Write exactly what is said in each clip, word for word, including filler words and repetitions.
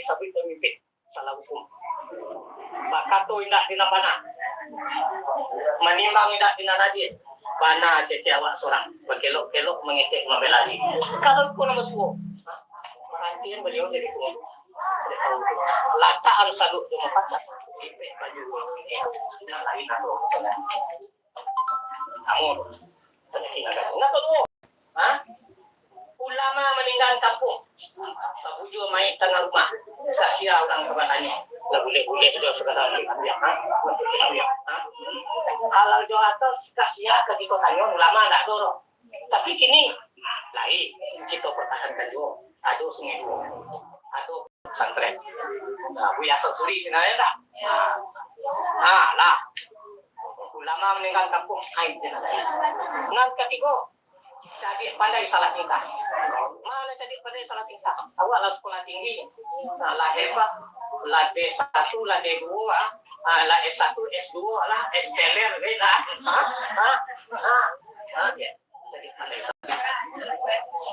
sabuik pamimpin. Salah hukum. Bakato indak di nan bana. Manimbang indak di nan adie. Bana kecek awak surang. Bakelok-kelok mangecek mambela diri. Kalau iko nan basuo. Parantian baliau jadi pangulu. Latakan saluak jo mapacak. Ipek baju. Nan lain ado. Amun. Nan kaduo. Ha? Ulama maninggalan kampuang. Babujua mayik tangah rumah. Kasia urang ka batanyo. Lah bulek-bulek jo sagalo cik ambiak, ha? Cik ambiak, ha? Halal jo haram kasia ka kito tanyo, ulama ndak ado doh. Tapi kini, lain, kito pertahankan juo. Ado sungai duo. Ado pesantren. Nah, Buya Samsuri sinan ado ndak? Nah, nah, lah. Ulama maninggalan kampuang, aib di nan. Nan katigo, cadiak pandai salah tingkah. Ma nan cadiak pandai salah tingkah? Awak lah sakolah tinggi. Nah, lah hebat. Lah D satu, lah D dua, ah. Ah, lah S satu, S dua, lah S T L R, lah. Ah, ah, ah, ah, ya. Cadiak pandai salah tingkah.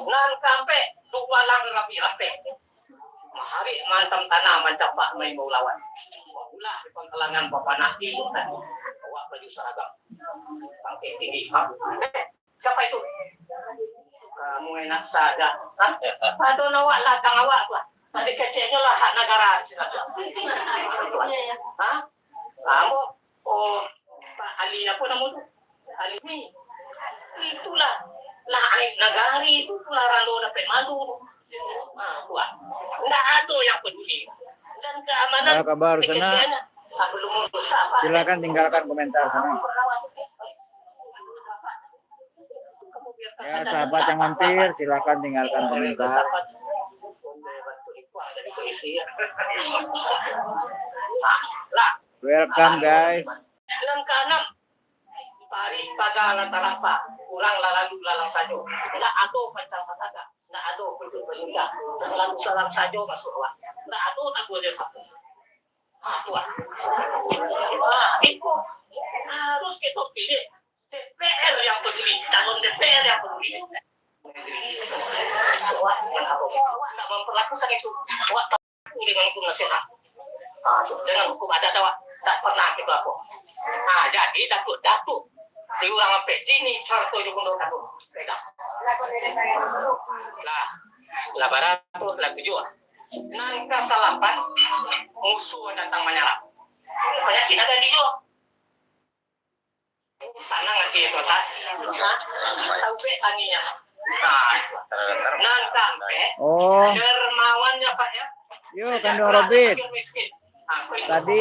Nan kaampek, dubalang rapi-rapi. Maharik maantam tanah, mancapak maimbau lawan. Babulah di pangkalangan, bapanak di hutan. Awak baju saragam. Pangkek tinggi. Ha? Eh, siapa itu? Kamu enak saja. Ha? Ado nan awak ladang awak tu, ah. Tadi keceknyo lah hak nagara di sini. Ha? Ambo, oh, Pak Ali, apo namo tu? Ali ni. Itulah. Lah, aib nagari tu, itulah ralo dapek malu tu. Ha, tu ah. Ndak ado yang peduli. Dan keamanan. Apa kabar sana? Keceknyo, ah, belum rusak, Pak. Silakan tinggalkan komentar sana. Ya, sahabat yang mampir, silakan tinggalkan komentar. Welcome, guys. Nan kaanam, pari paga lah talampa, urang lah lalu lalang sajo. Ndak ado pancang patagak, ndak ado punduk balingga, nan lalu lalang sajo masuak awak. Ndak ado taguah jo sapu. Ah, tu ah. Ah, iko harus kito pilih D P R yang peduli, calon D P R yang peduli. Awak, awak ndak memperlakukan itu. Awak tabu dengan hukum nasional. Ah, tu, dengan hukum adat awak, tak pernah kito apo. Ah, jadi, Datuak-datuak di urang ampek, jini, sarto jo bundo Datuak. Pegang. Lah, lah barapo, lah tujuah. Nan kasalapan, musuah datang manyarang. Panyakik nan tadi juo. Sanang ati itu, Pak. Ha? Taubek tanginyo. Nah, nan kaampek, oh, dermawannya, Pak, ya. Yo, Kanduang Robit. Miskin. Tadi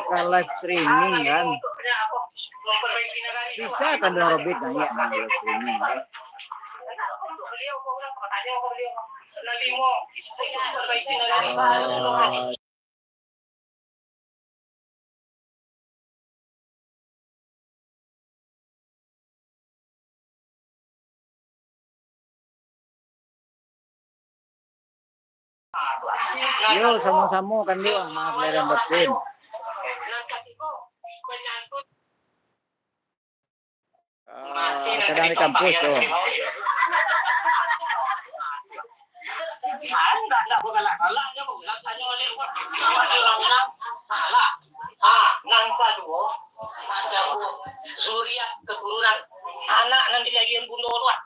ka live streaming, kan? Bisa Kanduang Robit naiak ka live streaming, kan? Oh. Yo, samo-samo kan, Dio, maaf lahir dan batin. Ah, sedang di kampus tu. Ah, nan kaduo, macam tu, zuriat keturunan, anak nan dilahian bundo tu, ah.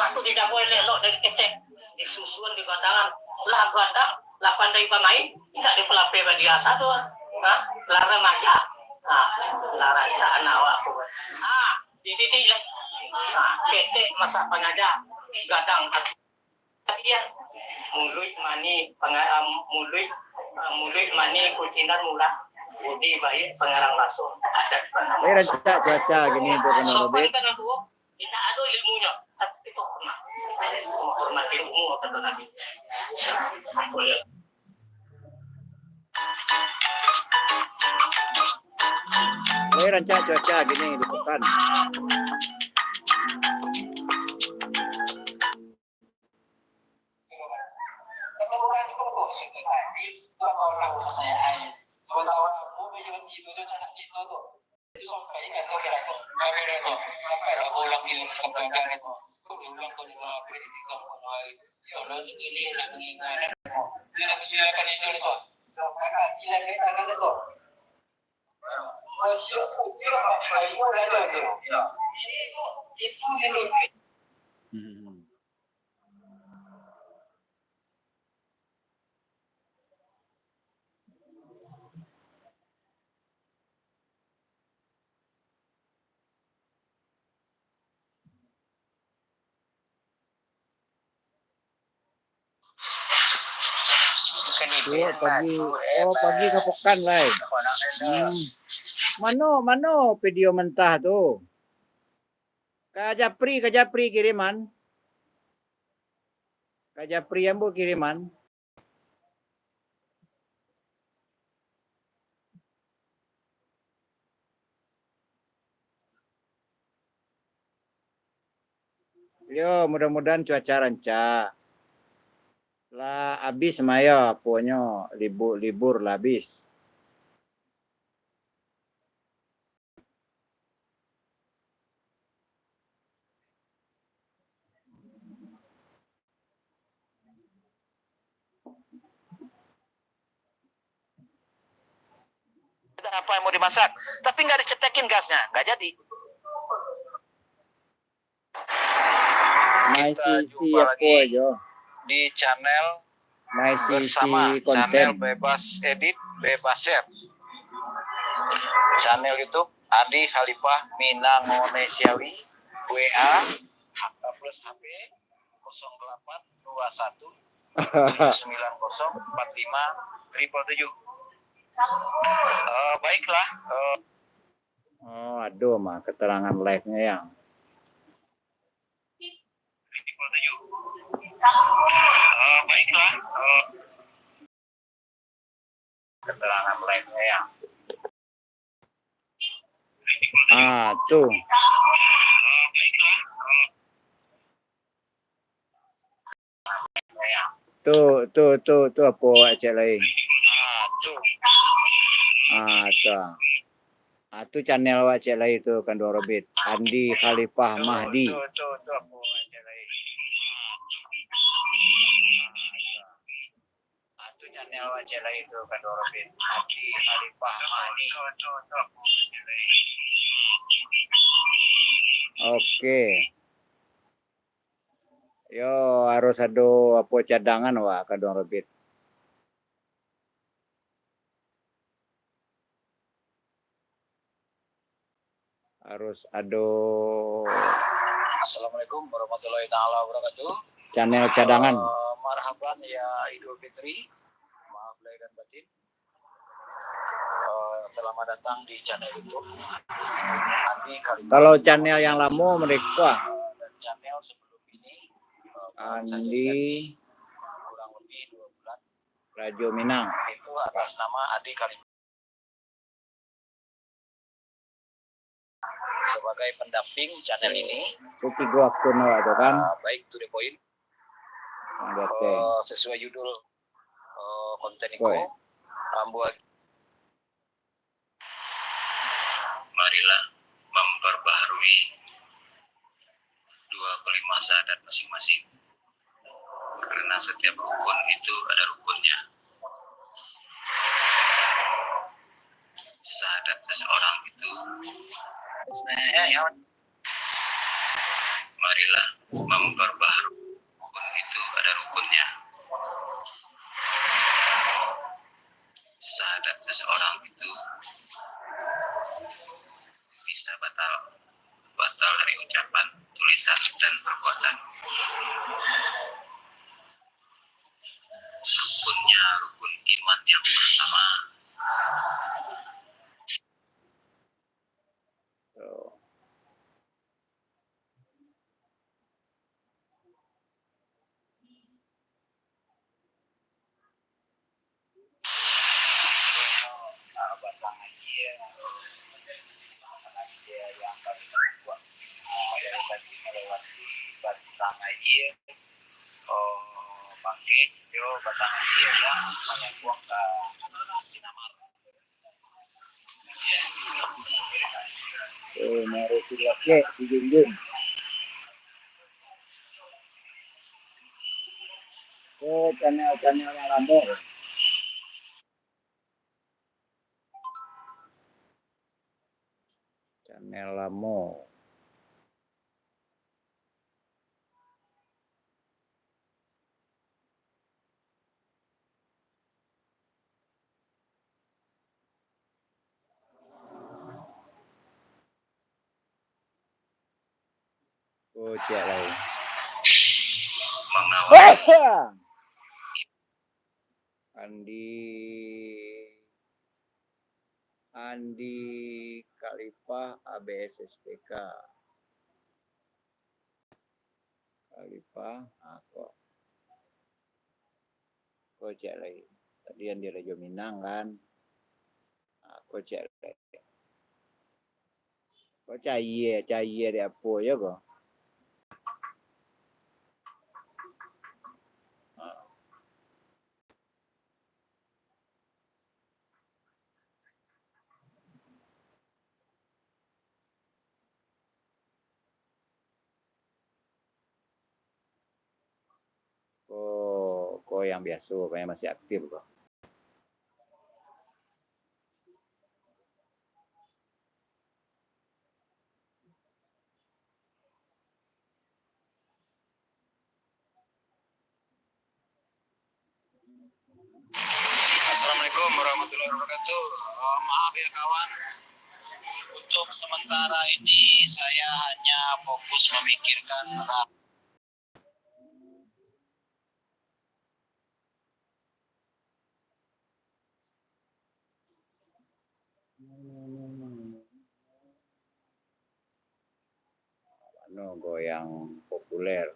Ah, tu dijago elok-elok dari ketek, disusun, digadangan. Lah gadang, lah pandai bamain, indak dipalapeh badiah sado. Ha? Lah remaja. Ha, lah rancak anak awak tu. Ha, dididik lai. Ha, ketek masa pangaja, gadang. Muluik manih panga-, ah, muluik, ah, muluik manih kucinan murah, budi baiak pangarang baso, adat pangarang baso. Eh, rancak cuaca gini tu, Kanduang Robit. Sopan kan tuo. Indak ado ilmunyo, tapi kito hormat. Menghormati ilmu, kato Nabi. Lai rancak cuaca gini di Pekan. Hmm. Suok pagi. Oh, pagi ka pokan lai. Hmm. Mano, mano video mentah tu? Ka Japri, ka Japri kiriman. Ka Japri ambo kiriman. Yo, mudah-mudahan cuaca rancak. Lah abih mah yo, aponyo, libur, libur lah abih. Apa yang mau dimasak, tapi nggak dicetekin gasnya, nggak jadi. Maisi-isi apo ajo. Di channel Maisi-isi bersama konten. Channel Bebas Edit, Bebas Share. Channel YouTube Andi Khalifah Minang Onesiawi, W A plus H P kosong delapan dua satu tujuh sembilan kosong empat lima triple tujuh. Eh, baiklah, eh, Oh, ado mah keterangan live-nyo, yang. Keterangan live-nyo, yang. Ah, tu. Tu, tu, tu, tu apo awak cek lai? Ah, tu. Ah, tu channel awak cek lai tu, Kanduang Robit. Andi Khalifah Mahdi. Ah, tu channel awak cek lai tu, Kanduang Robit. Andi Khalifah Mahdi. Oke. Yo, harus ado apo cadangan wak, Kanduang Robit. Harus ado. Assalamualaikum warahmatullahi taala wabarakatuh. Channel cadangan. Eh, marhaban ya Idul Fitri. Maaf lahir dan batin. Eh, selamat datang di channel YouTube Andi Khalifah. Kalau channel yang lamo mereka. Dan channel sebelum ini, eh, baru saja Andi diganti kurang lebih dua bulan. Rajo Minang. Itu atas nama Andi Khalifah. Sebagai pendamping channel ini. Itu tigo akun awak tu kan. Ah, baik, to the point. Yang di ateh. Eh, sesuai judul, eh, konten iko, ambo ag- Marilah memperbaharui dua kalimat syahadat masing-masing. Karena setiap rukun itu ada rukunnya. Syahadat seseorang itu, marilah memperbaharui rukun itu ada rukunnya. Syahadat seseorang itu bisa batal, batal dari ucapan, tulisan, dan perbuatan. Rukunnya rukun iman yang pertama. Eh, mari silakek dijunjung. Eh, Channel-channel yang lamo. Channel lamo. Kocak lai. Andi, Andi Khalifah A B S S P K. Khalifah, ah, kok. Kocak lai. Tadi Andi Rajo Minang kan. Ah, kocak lai. Kok caia, caia dek apo jo ko? Ko, ko yang biaso, ko yang masih aktif ko. Assalamualaikum warahmatullahi wabarakatuh. Eh, maaf ya kawan, untuk sementara ini saya hanya fokus memikirkan ra- Mano ko yang populer?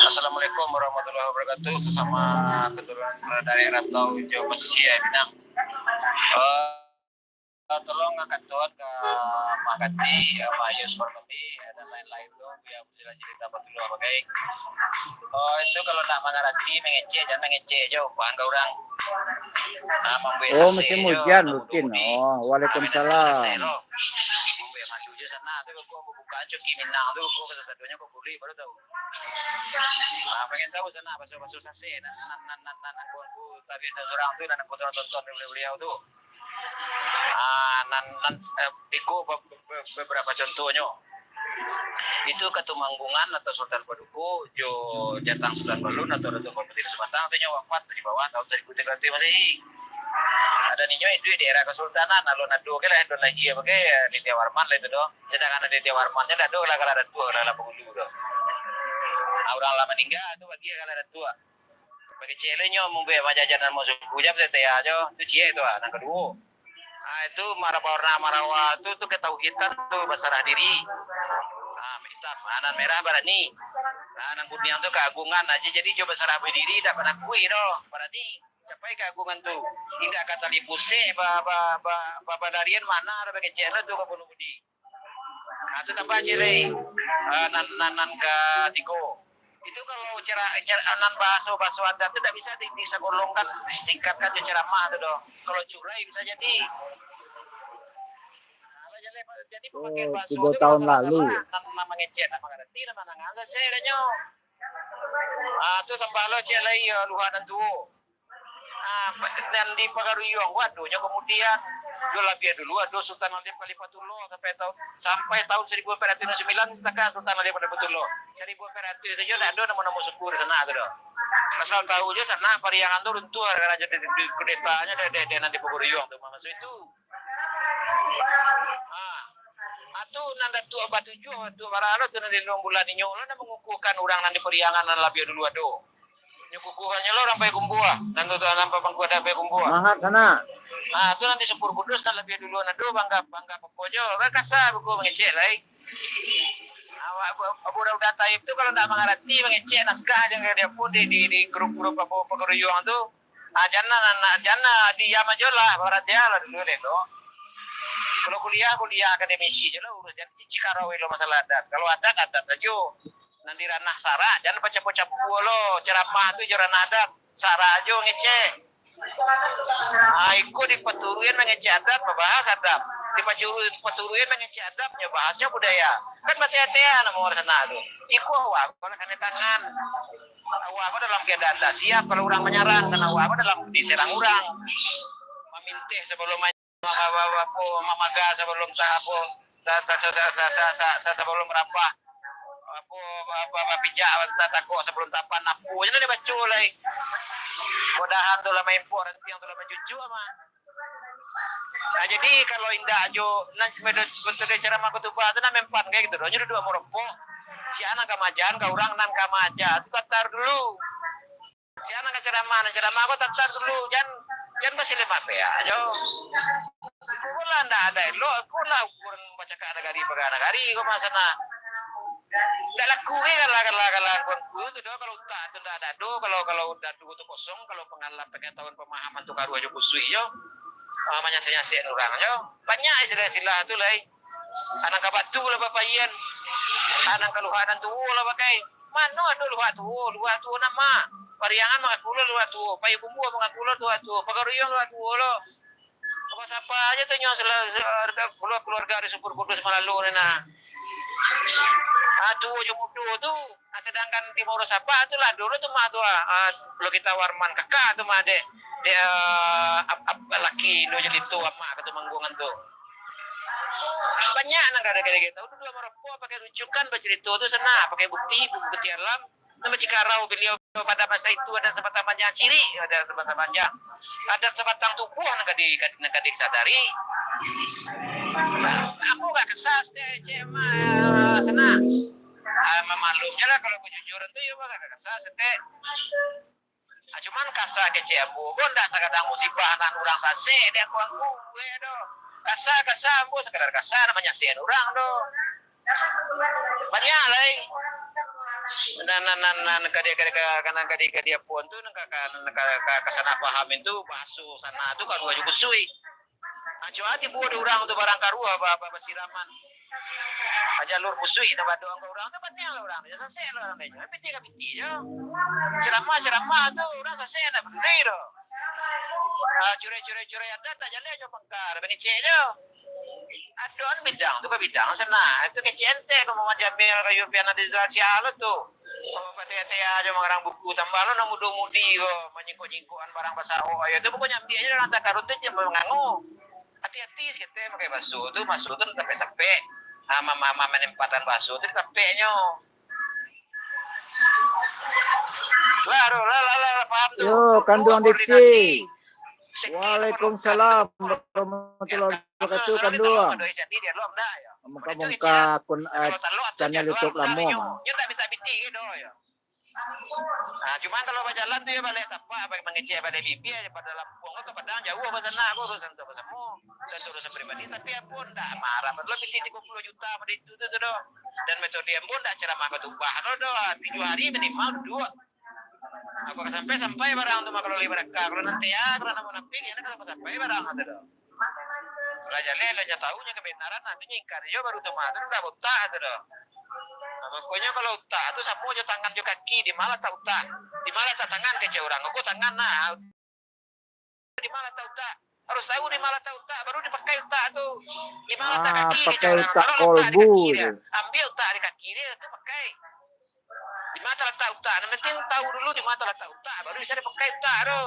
Assalamualaikum warahmatullahi wabarakatuh. Sasamo keturunan dari Rantau jo Pasisia, Minang. Eh, tolong angkat tuan ka Mak Kati, eh, Mak Yus Parpati, eh, dan lain-lain tu, biar bisa jadi tambah dulu, oke? Oh, itu kalau nak mangarati, mangecek, jangan mangecek jo, kuang ka urang. Ah, mambuek Oh, sasek musim jo, hujan nak mungkin. Mudo-mudi. Oh, ah, waalaikumsalam. Sasek lo. Mambuek malu jo sana tu, kok buka cuki Minang tu, kok kata-katanya kok boleh, baru tahu. Ah, pengen tahu sana, baso-baso sasek, nan, nan, nan, nan, nan, nan, kawan ku, tapi ada seorang tu, nan aku tonton dari beliau tu. Ah, nan, nan, eh, iko be-, be-, beberapa contohnyo. Itu Katumanggungan atau Sultan Paduko, jo Jatang Sultan Balun atau Ratu Palpatih Subatang, tu nyo wafat di bawah tahun saribu tigo ratuih Masehi. Ada ninyo iduik di era Kesultanan, alun ado ke lah, alun lagi apa ke, Aditya Warman lah itu doh. Sedangkan Aditya Warman nyo ndak ado lah kalau Ratu, lah, lah Pangulu tu. Ah, urang lah maningga tu bagi kalau Ratu. Bakecek lai nyo, mambuek majajan nan masuku ja, P T T A jo. Tu ciek tu, ah, nan kaduo. Ah, itu mara-, bawarna marawa tu, tu katauhidan tu, basarah diri. Ah, hitam. Ah, nan merah barani. Ah, nan kuniang tu kaagungan aja. Jadi jo basarah badiri, dak panakui doh. Barani. Capai kaagungan tu. Indak ka tali pusek, ba-, ba-, ba-, ba-, balarian mana ado bakecek tu, tu ka bunuh budi. Ah, tu tambah ciek lai. Ah, nan, nan, nan katigo. Itu kalau cara, cara, nan bahaso, bahaso adat tu ndak bisa di-, disagolongkan, disetingkatkan jo ceramah tu doh. Kalau curai bisa jadi. Ah, jadi pamakaian Oh, bahaso tigo tu tahun kalau salah-salah, lalu. Nan, nan mangecek, nan mangarati, nan manangah, sasek dah nyo. Ah, tu tambah lo ciek lai, ah, luha nan tuo. Ah, pa-, nan di Pagaruyuang ko adonyo kamudian, jo labiah dulu ado Sultan Alim Khalifatullah sampai taun, sampai taun saribu ampek ratuih limo sambilan satakat Sultan Alim Khalifatullah. Saribu ampek ratuih tu jo ndak ado namo-namo suku di sanak tu doh. Asal tahu jo sanak Pariangan tu runtuh gara-gara jo di, di, kudetanyo dek, dek, dek nan di Pagaruyuang tu, mamaso itu. Ha. Atu nan Datuak Batujuah, Datuak Baralo tu nan di Lilong Bulan inyo lah nan mangukuhkan urang nan di Pariangan nan labiah dulu ado. Nyo kukuhannyo lah urang Payakumbuah, nan tu, tu nan pamangku adat Payakumbuah. Mahat sana. Ha, tu nan di Sumur Kudus nan labiah dulu nan ado, bangga, bangga pokonyo. Kan kasa buku mangecek lai. Awak bu-, budak-budak Taib tu kalau ndak mangarati mangecek naskah jan ka dia pun di, di, di grup-grup apa, pagaruyuang tu. Ah, jan nan, nan, jan nan diam ajo lah, barat dia lah dulu elok. Kalau kuliah, kuliah akademisi ajo lah urus, jan cikarau lo masalah adat. Kalau adat, adat sajo. Nan di ranah sarak, jan bacampua-campua lo, ceramah tu jo ranah adat. Sarak jo ngecek. Ah, iko dipaturuian mangecek adat, babahas adat. Dipacuru-, dipaturuian mangecek adat, nyo bahasnyo budaya. Kan batea-tea namo di sana tu. Iko awak ko lah kanai tangan. Awak ko dalam keadaan dak siap kalau urang manyarang, karano awak ko dalam diserang urang. Maminteh sabalum ma-, ma-, ma-, apo, mamaga sabalum ta-, apo, ta-, ta-, sa-, sa-, sabalum rabah. Apo, apo, apo, pijak ta-, takok sabalum tapan, apo je lah dibaco lai. Kodahan tu lah maimpok, rantiang tu lah mancucuk mah. Nah, jadi kalau indak jo, nan metode, metode ceramah khutubah tu nan mempan kayak gitu doh. Nyo duduak maropok. Sia nan ka maaja, ka urang nan ka maaja tu tatar dulu. Sia nan ka ceramah, nan ceramah ko tatar dulu. Jan, jan basileh mapeh ajo. Ko lah ndak ado elok, ko lah ukuran bacakak nagari paga nagari ko mah sana. Ndak laku ge kalau, kalau, kalau kuan tu doh, kalau utak tu ndak ado, kalau, kalau dadu tu kosong, kalau pangala-, pangatahuan pamahaman tu karuah jo kusuik jo, ah, manyasek-nyasek urang jo. Banyak istilah-istilah tu lai. Anang ka batu lah bapaian. Anang ka luhak nan tuo lah pakai. Mano ado luhak tuo, luhak tuo nan ma. Pariangan mangaku lo luhak tuo, Payakumbuah mangaku lo luhak tuo, Pagaruyuang luhak tuo lo. Apa sapa aja tu nyo sela-, keluarga, keluarga di Sumber Kudus Malalo ni nah. Ah, tuo jo mudo tu. Ah, sedangkan di Muaro Sabah tu lah dulu tu mah tu ah, ah, kalau kita Warman kakak tu mah dek, dek, ah, ap-, ap-, laki Indo Jelito amak ka Tumangguangan tu. Banyak nan kada-kada kita. Dulu dua marapok pakai rujukan bacarito tu sana, pakai bukti, bukti alam. Nama cikarau beliau pada masa itu ada sebatang panjang ciri, ada sebatang panjang. Ada sebatang tubuh nan kada, nan kada disadari. Aku gak kesas deh, cek mah sana. Ah, maklumnyo lah kalau kejujuran tu ya gak kesas deh. Ah, cuman kasa kecek ambo, ambo ndak sakadang musibah nan urang sasek dek aku, angku, weh, doh. Kasa, kasa, ambo sakadar kasa, nak manyasek urang, doh. Banyak lai. Nan, nan, nan, nan, kadi, kadi, ka-, nan, kadi, kadi apuan tu, nan ka, ka, nan ka, ka, ka salah paham itu, bahaso sana tu, karuah jo kusuik. Ah, cuma tibo dek urang tu barang karuah ba-, ba-, basiraman. Ah, jalur kusuik nan badok angkau urang tu, paniang lah urang tu, sasek lah urang tu. Piti ka piti jo. Ceramah-ceramah tu, urang sasek ndak peduli doh. Ah, curai-curai-curai adat ndak jaleh jo pangka, bangecek jo. Adon bidang tu ka bidang sana. Itu kecek ente ko Muhammad Jamil, ka Yurpian Adizal, sia lo tu. Patea-tea ajo mangarang buku, tambah lo nan mudo-mudi ko, manyingkok-nyingkokan barang basawo. Ayo tu pokoknyo ambiak ajo dalam takarun tu, jan mangango. Ati-ati sakete makai baso tu, baso tu tapek-tapek. Ah, ma-, ma-, ma-, manempatan baso tu ditapeknyo. Lah, lah, lah, lah, lah, paham tu. Yo, Kanduang Diksi. Waalaikumsalam warahmatullahi wabarakatuh, Kanduang. Muka-muka akun, eh, channel YouTube lamo mah. Ah, cuma kalau bajalan tu yo baleh tapak, mangecek baleh bibia, pado lampuang ko ka Padang jauah, basanak ko urusan tu basamo. Dan tu urusan pribadi, tapi ambo ndak marah. Padahal pitih tigo puluah juta pado itu tu, tu doh. Dan metode ambo ndak ceramah khutubah lo doh, tujuah hari minimal duduak. Aku ka sampai-sampai barang tu mah, kalau lai baraka, kalau nan tea, kalau nan munafik, yo ndak ka sampai-sampai barang tu doh. Lah jaleh, lah nyo tau nyo kebenaran, nah, tu nyo ingkari jo baru tu mah, tu ndak bautak tu doh. Nah, pokoknyo kalau utak tu samo jo tangan jo kaki, di ma latak utak, di ma latak tangan, kecek urang, aku tangan nah. Di ma latak utak? Harus tau di ma latak utak, baru dipakai utak tu. Di ma latak kaki, kecek urang, taruah utak di kaki dia. Ambiak utak di kaki dia, tu pakai. Di ma talatak utak? Nan penting tau dulu di ma talatak utak, baru bisa dipakai utak tu.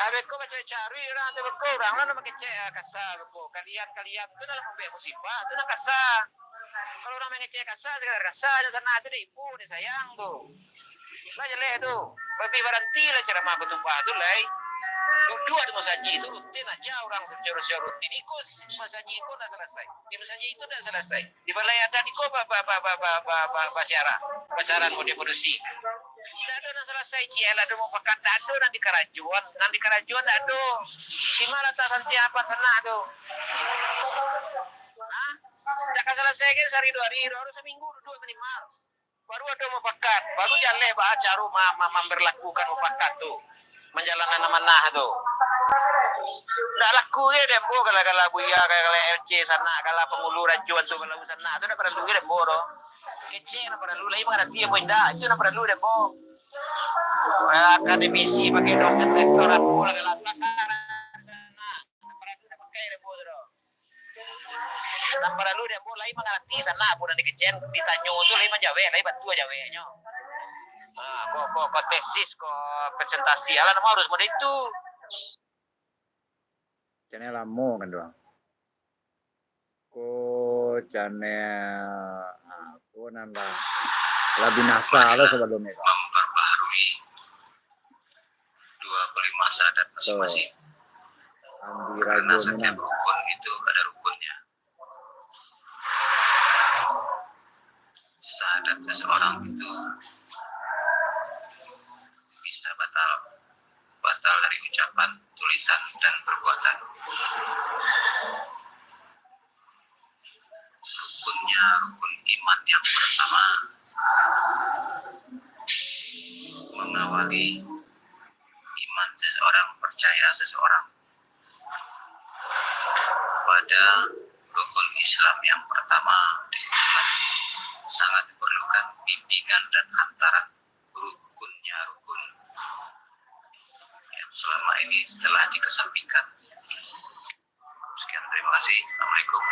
Abih ko baco carui urang tu, beko urang lah nak mangecek, ah, kasa, beko. Kalian-kalian tu dalam mambuek musibah tu nan kasa. Kalau urang mangecek kasa, sakadar kasa, jan sanak tu dek ibu, dek sayang tu. Lah jaleh tu. Tapi barantilah ceramah khutubah tu lai. Duduak di masajik tu rutin aja urang, secara rutin. Iko sisi di masajik iko ndak salasai. Di masajik itu ndak salasai. Di balai adat iko ba-, ba-, basiaran, basiaran model padusi. Ndak ado nan salasai, ciek, ndak ado mufakat, ndak ado nan dikarajoan, nan dikarajoan ndak ado. Di ma latak santiang apan sanak tu? Hah? Ndak ka salasai kan sahari duo hari, harus saminggu duduak minimal. Baru ado mufakat, baru jaleh baa caro ma-, ma-, mamberlakukan mufakat tu, manjalankan amanah tu. Ndak laku ge dek ambo gala-gala buya, gala-gala L C sanak, gala pangulu rajuan tu, gala sanak tu ndak paralu ge dek ambo doh. Kecek nan paralu, lai mangarati ambo indak. Itu nan paralu dek ambo. Eh, akademisi pakai dosen rektor apo lah, kalau atas lah, nan paralu dek pakai dek ambo tu doh. Nan paralu dek ambo lai mangarati sanak apo nan dikecek, ditanyo tu lai manjawek, lai batua jaweknyo. Ah, ko, ko, ko tesis, ko presentasi, alah, namo harus model itu. Channel lamo kan tu. Ko channel, ah, ko nan lah, lah binasa lah sabalum ni. Memperbaharui dua puluh lima syahadat masing-masing. Karena setiap rukun itu ada rukunnya. Syahadat seseorang itu bisa batal, batal dari ucapan, tulisan, dan perbuatan. Rukunnya, rukun iman yang pertama mengawali iman seseorang, percaya seseorang pada rukun Islam yang pertama, disitulah sangat diperlukan bimbingan dan hantaran rukunnya rukun yang selama ini telah dikesampingkan. Sekian, terima kasih. Assalamualaikum.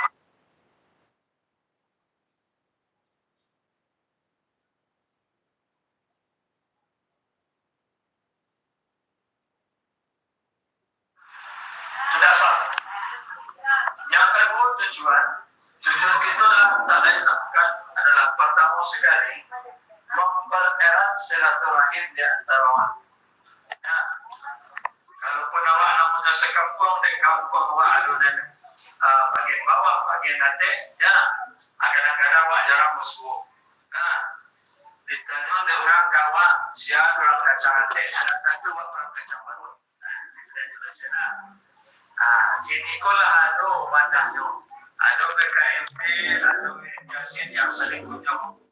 Itu dasar. Yang kedua, tujuan, tujuan kita adalah, tak lain tak bukan, adalah pertama sekali mempererat silaturahim di antara umat. Ya. Kalaupun awak namonyo sakampuang, dek kampuang awak ado nan, ah, bagian bawah, bagian ateh, ya, ah, kadang-kadang awak jarang basuo. Nah, ditanyo dek urang ka awak, sia urang kacang ateh, alah tantu awak urang kacang paruik. Nah, itu dari Malaysia lah. Ah, kini ko lah ado wadahnyo, ado P K M P, ado Yasin yang salingkuhnyo.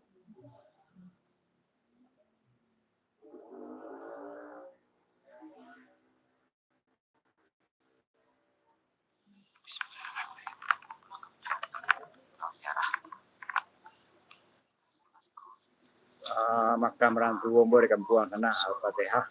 Ah, makam urang tuo ambo di kampuang sanak, Al-Fatihah.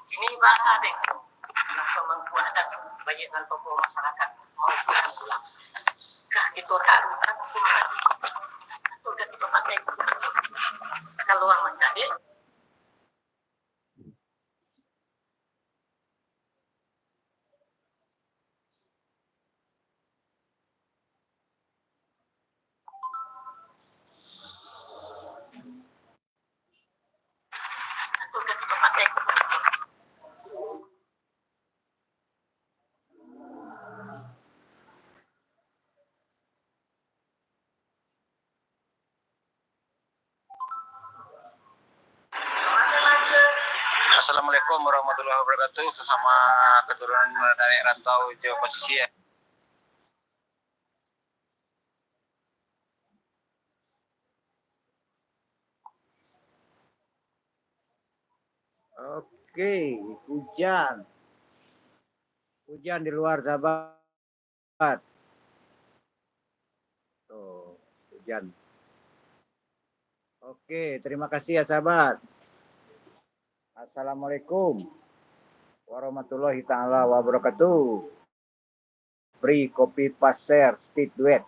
Kini baa dek, nak pamangku adat, baiak nan tokoh masarakat, mau pulang. Kah kito taruhkan hukum adat, atau kah kito pakai hukum adat? Kalau urang mancari, Assalamualaikum warahmatullahi wabarakatuh. Sasamo katurunan Dayak Rantau jo Pasisia. Oke, hujan. Hujan di luar, sahabat. Tuh, hujan. Oke, terima kasih ya, sahabat. Assalamualaikum warahmatullahi taala wabarakatuh. Free copy paste share state duet.